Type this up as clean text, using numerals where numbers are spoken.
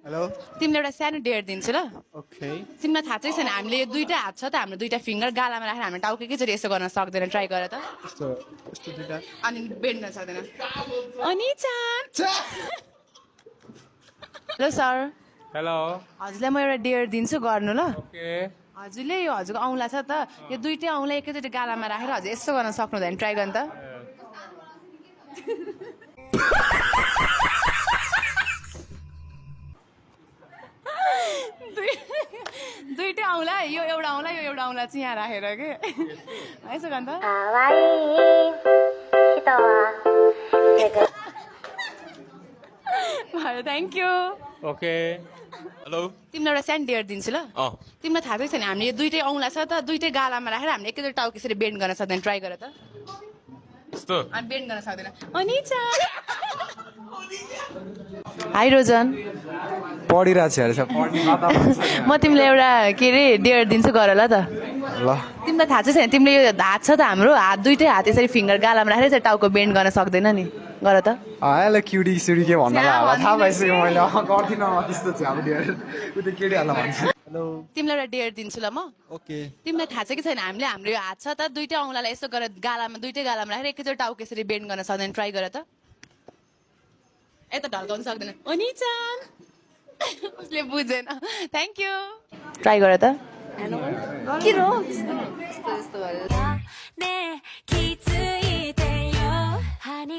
hello तिमीले एउटा सानो डेयर दिन्छु ल ओके तिमीलाई थाहा चाहिँ छैन हामीले यो दुईटा हात छ त हाम्रो दुईटा फिङ्गर गालामा राखेर हामी टाउको एकैचोटि यसो गर्न सक्दैन ट्राई गर त यस्तो यस्तो दुईटा अनि बेन्ड गर्न सक्दैन अनि हेलो सर हेलो हजुरलाई म एउटा डेयर दिन्छु गर्नु ल ओके हजुरले यो हजुरको औँला छ त यो दुईटै औँला एकैचोटि गालामा राखेर हजुर यसो गर्न सक्नुहुँदैन ट्राई गर्नु त दुईटै औँला यो एउटा औँला यो एउटा औँला चाहिँ यहाँ राखेर के यसो गर्नु त थ्याङ्क यू ओके हेलो तिमीलाई एउटा सानो डेयर दिन्छु ल तिमीलाई थाहा चाहिँ छैन हामीले यो दुईटै औँला छ त दुईटै गालामा राखेर हामीले एकैचोटि टाउको यसरी बेन्ड गर्न सक्दैन ट्राई गर त यस्तो अनि बेन्ड गर्न सक्दैन अनि हाई रोजन पढिरहेको छ अरे म तिमीलाई एउटा के अरे डेयर दिन्छु गर ल त ल तिमीलाई थाहा चाहिँ छैन तिमीले यो हात छ त हाम्रो हात दुईटै हात यसरी फिङ्गर गालामा राखेर यसरी टाउको बेन्ड गर्न सक्दैन नि गर त ल क्युडी सिडी के भन्नु होला थाहा भइसक्यो मैले गर्दिनँ म त्यस्तो चाहिँ अब डेयर उ त केटीहरूलाई भन्छ हेलो तिमीलाई एउटा डेयर दिन्छु ल म ओके तिमीलाई थाहा छ कि छैन हामीले हाम्रो यो हात छ त दुईटै औँलालाई यसो गरेर गालामा दुईटै गालामा राखेर एकैचोटि टाउको यसरी बेन्ड गर्न सक्दैन ट्राई गर त यता ढल्काउनु सक्दैन अनि उसले बुझेन थ्याङ्क यू ट्राई गर त के रो 네 기트이 돼요 하니